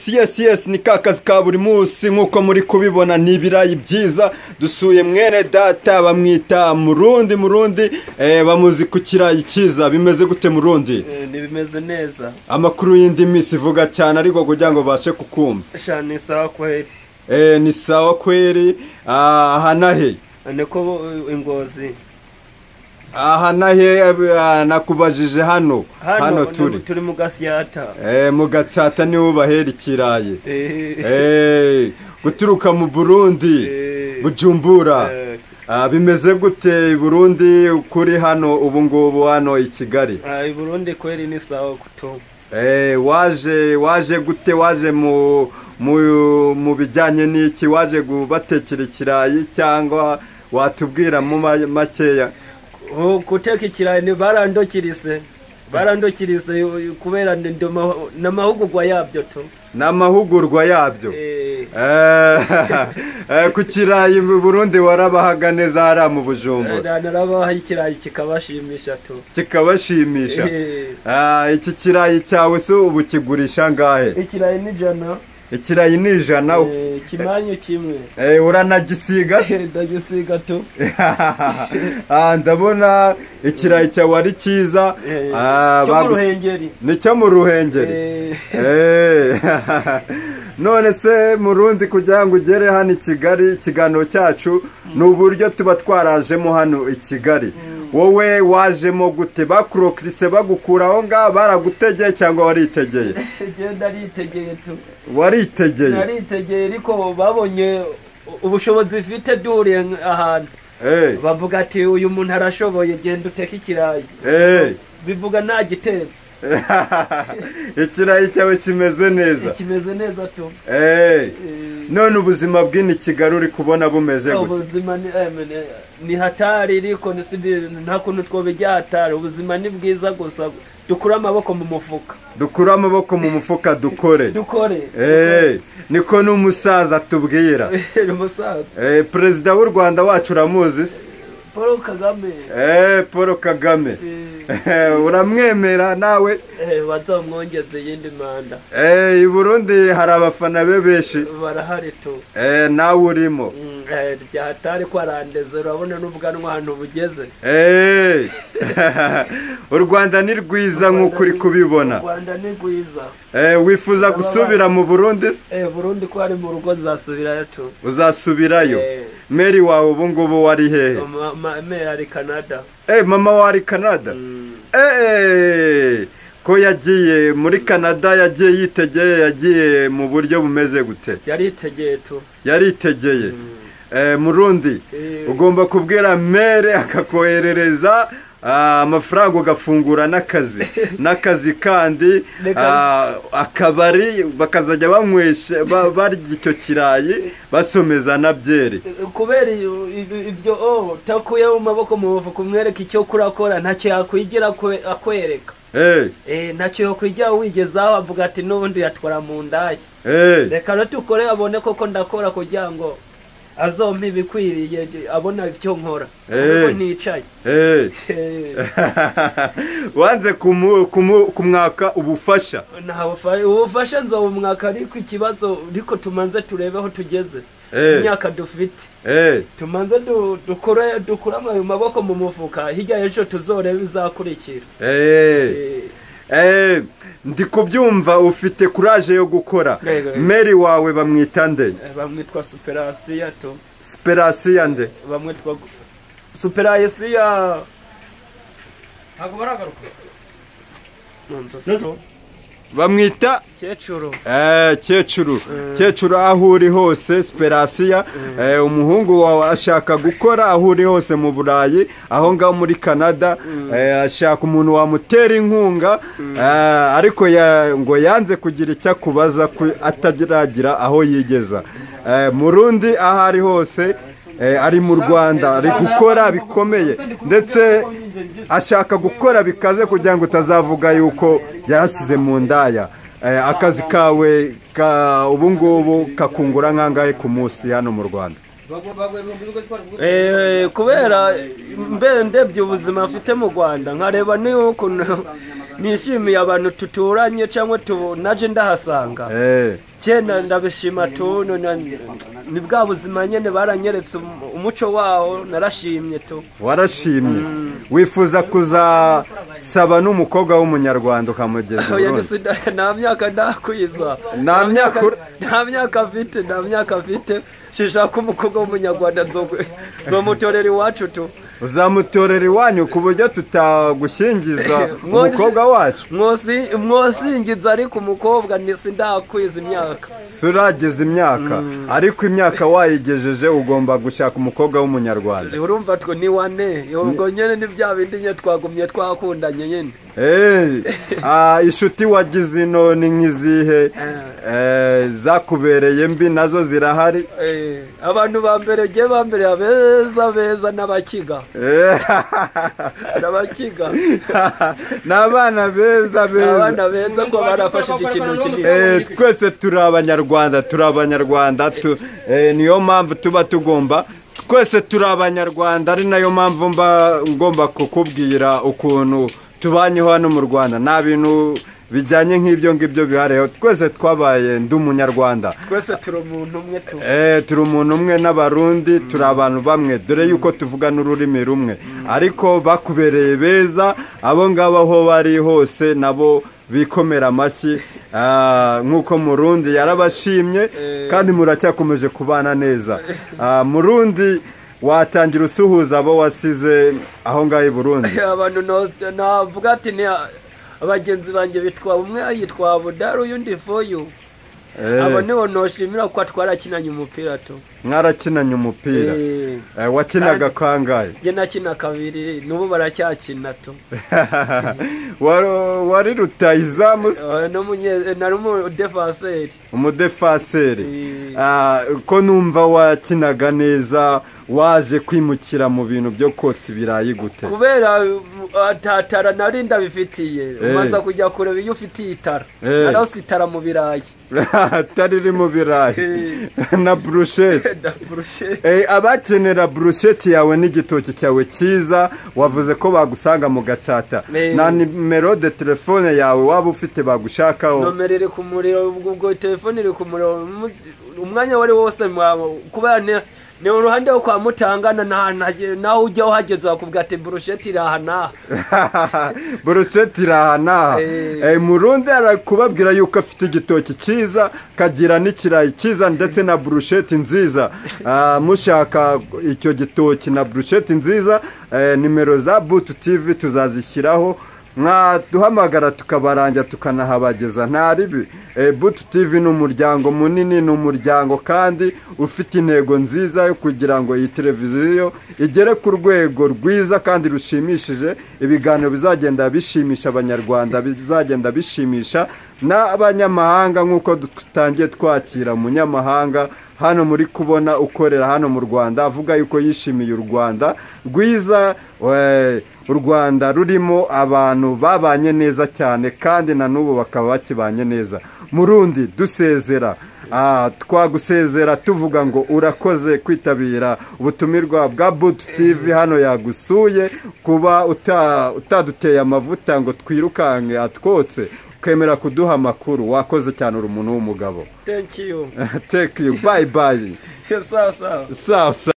Yes, yes, yes, ni ka kazi ka buri munsi nk'uko muri kubibona ni ibirayi byiza. Dusuye mwene data bamwita Murundi, bamuzi ku kirayi cyiza. Bimeze gute Murundi? Bimeze neza. Amakuru y'indi minsi ivuga cyane ariko kugira ngo bashe kukumva. Sha ni sawa kweli. Ni sawa kweli. Aha nahe? Niko ingozi. Aha nahe nakubajije hano. Hano turi mu Gasyata. Mu Gatsata niho bahera ikirayi. Guturuka mu Burundi, Bujumbura. Bimeze gute i Burundi kuri hano ubu ngubu hano i Kigali? I Burundi kweli ni sawa kuto. Waje gute, waje mu bijyanye n'iki, waje gubatekera ikirayi cyangwa watubwira mu makeya? Guteka ikirayi ni barandokirise kubera n'amahugurwa yabyo to. N'amahugurwa yabyo. Ku kirayi mu Burundi warabahaga neza hariya mu Bujumbura? Narabaha ikirayi kikabashimisha to. Kikabashimisha. Iki kirayi cyawe se ubu kigurisha ngahe? Ikirayi ni 100. Ikirayi ni 100. Kimanyu kimwe. Uranagisiga? Ndagisiga to. Ndabona ikirayi cyawe ari cyiza. Cyo mu Ruhengeri. Ni cyo mu Ruhengeri. None se Murundi, kugira ngo ugere hano i Kigali, ikiganiro cyacu ni uburyo tuba twarajemo hano i Kigali. Wowe wajemo gute? Bakurokirise bagukura aho ngaho, baragutegeye cyangwa waritegeye? Genda aritegeye tu. Waritegeye? Naritegeye, ariko babonye ubushobozi mfite duriye ahantu. Bavuga ati uyu muntu arashoboye, genda uteke ikirayi. Bivuga nta gitetse. Ikirayi cyawe kimeze neza. Kimeze neza tu. None ubuzima bw'ini Kigali uri kubona bumeze gute? Ubuzima ni hatari, ariko nta kuntu twobijya hatari. Ubuzima ni bwiza gusa dukure amaboko mu mufuka. Dukure amaboko mu mufuka dukore. Dukore. Niko n'umusaza tubwira. Umusaza. Perezida w'u Rwanda wacu uramuzi se? Paul Kagame. Paul Kagame. Uramwemera nawe? Bazamwongeze yindi manda. I Burundi hari abafana be benshi. Barahari tu. Nawe urimo. Bya hatari ko arandeze, urabona n'ubwanwa hano bugeze. U Rwanda ni rwiza nk'uko uri kubibona. U Rwanda ni rwiza. Wifuza gusubira mu Burundi? Burundi ko ari mu rugo nzasubirayo tu. Uzasubirayo? Mary wawe ubu ngubu wari hehe? Mary ari Canada. Mama wawe ari Canada? Ko yagiye muri Canada, yagiye yitegeye, yagiye mu buryo bumeze gute? Yaritegeye tu. Yaritegeye. Murundi, ugomba kubwira mere akakoherereza amafaranga ugafungura n'akazi. N'akazi kandi akabari bakazajya banywesha barya icyo kirayi basomeza na byeri. Kubera ibyo takuye mu maboko mu mufuka umwereka icyo kurakora, ntacyo yakwigira akwereka. Ntacyo yakwigira wigezaho avuga ati n'ubundi yatwara mu ndaya. Reka rero dukore abone koko ndakora kugira ngo azompa ibikwiriye, abona ibyo nkora. Kuko nticaye. Wanze kumwaka ubufasha? Ubufasha nzobumwaka, ariko ikibazo ariko tumanze turebe aho tugeze. Imyaka dufite. Tumanze dukure ayo maboko mu mufuka, hirya y'ejo tuzorebe izakurikira. Ndi kubyumva ufite courage yo gukora. Mary wawe bamwita nde? Bamwitwa Superasiya to. Superasiya nde? Bamwitwa Superasiya. Ntabwo baragaruka. Bamwita Kecuru. Kecuru. Kecuru aho uri hose Superasiya. Umuhungu wawe ashaka gukora aho uri hose mu Burayi, aho ngaho muri Canada, ashaka umuntu wamutera inkunga, ariko ngo yanze kugira icyo akubaza atagiragira aho yigeza. Murundi aho ari hose ari mu Rwanda, ari gukora bikomeye, ndetse ashaka gukora bikaze kugira ngo utazavuga yuko yashyize mu ndaya. Akazi kawe ka ubu ngubu kakungura nkangahe ku munsi hano mu Rwanda? Kubera mbe ndebye ubuzima mfite mu Rwanda, nkareba n'ukuntu nishimiye abantu tuturanye cyangwa naje ndahasanga. Cyena ndabishima tu, ni bwa buzima nyene baranyeretse umuco wawo, narashimye tu. Warashimye. Wifuza kuzasaba n'umukobwa w'umunyarwanda ukamugeza? Nta myaka ndakwiza, nta myaka mfite, nta myaka mfite. Shishaka umukobwa w'umunyarwanda nzomutorera iwacu tu. Uzamutorera iwanyu ku buryo tutagushyingiza umukobwa wacu? Mwosingiza ariko umukobwa sindakwiza imyaka. Surageza imyaka, ariko imyaka wayigejeje ugomba gushaka umukobwa w'umunyarwanda. Urumva two ni wane, ubwo nyene ni bya bindi nyene twagumye twakundanye nyene. Inshuti wagize ino ni nk'izihe zakubereye mbi nazo zirahari? Abantu ba mbere je ba mbere abeza beza n'abakiga. N'abakiga. N'abana beza beza. Abana beza ko barafashije ikintu kinini. Twese turi abanyarwanda, turi abanyarwanda, niyo mpamvu tuba tugomba, twese turi abanyarwanda, ari nayo mpamvu mba ngomba kukubwira ukuntu tubanyeho hano mu Rwanda. Nta bintu bijyanye nk'ibyo ngibyo bihareho, twese twabaye ndi umunyarwanda, twese turi umuntu umwe tu. Turi umuntu umwe n'abarundi, turi abantu bamwe, dore yuko tuvuga n'ururimi rumwe. Ariko bakubereye beza abo ngabo aho bari hose nabo bikomera amashyi, nk'uko Murundi yarabashimye kandi muracyakomeje kubana neza. Murundi, watangira usuhuza abo wasize aho ngaho i Burundi? Abantu navuga ati ni abagenzi banjye bitwa umwe yitwa Budaru undi Foyu. Abo nibo noshimira ko twarakinanye umupira tu. Mwarakinanye umupira? Wakinaga kangahe? Je nakina kabiri, nubu baracyakina tu. Wari rutayizamu? No munye nari umudefenseur. Umudefenseur. Ko numva wakinaga neza, waje kwimukira mu bintu byo kotsa ibirayi gute? Kubera tatara nari ndabifitiye, umanza kujya kureba iyo ufitiye itara. Narose itara mu birayi. Itara iri mu birayi na brushette. Abakenera brushette yawe n'igitoki cyawe cyiza, wavuze ko bagusanga mu Gatsata. Na nimero de telefone yawe waba ufite bagushakaho? Nomero iri ku muriro, ubwo telefone iri ku muriro umwanya wari wose, kubera ni uruhande wo kwa Mutangana, naho ujya uhageze bakubwira ati brushette iraha naha. Brushette iraha naha. Murundi arakubabwira yuko afite igitoki cyiza, kagira n'ikirayi cyiza ndetse na brushette nziza. Mushaka icyo gitoki na brushette nziza, nimero za Butu TV tuzazishyiraho, mwaduhamagara tukabarangira tukanahabageza nta ribi. Butu TV ni umuryango munini, ni umuryango kandi ufite intego nziza yo kugira ngo iyi televiziyo igere ku rwego rwiza kandi rushimishije, ibiganiro bizagenda bishimisha abanyarwanda, bizagenda bishimisha n'abanyamahanga, nk'uko dutangiye twakira umunyamahanga hano muri kubona ukorera hano mu Rwanda, avuga yuko yishimiye u Rwanda rwiza, u Rwanda rurimo abantu babanye neza cyane kandi na n'ubu bakaba bakibanye neza. Murundi, dusezera, twagusezera tuvuga ngo urakoze kwitabira ubutumirwa bwa Butu TV hano yagusuye, kuba utaduteye amavuta ngo twirukanke atwotse, ukemera kuduha amakuru. Wakoze cyane, uri umuntu w'umugabo. Thank you. Thank you. Bye bye. Sawa sawa. Sawa.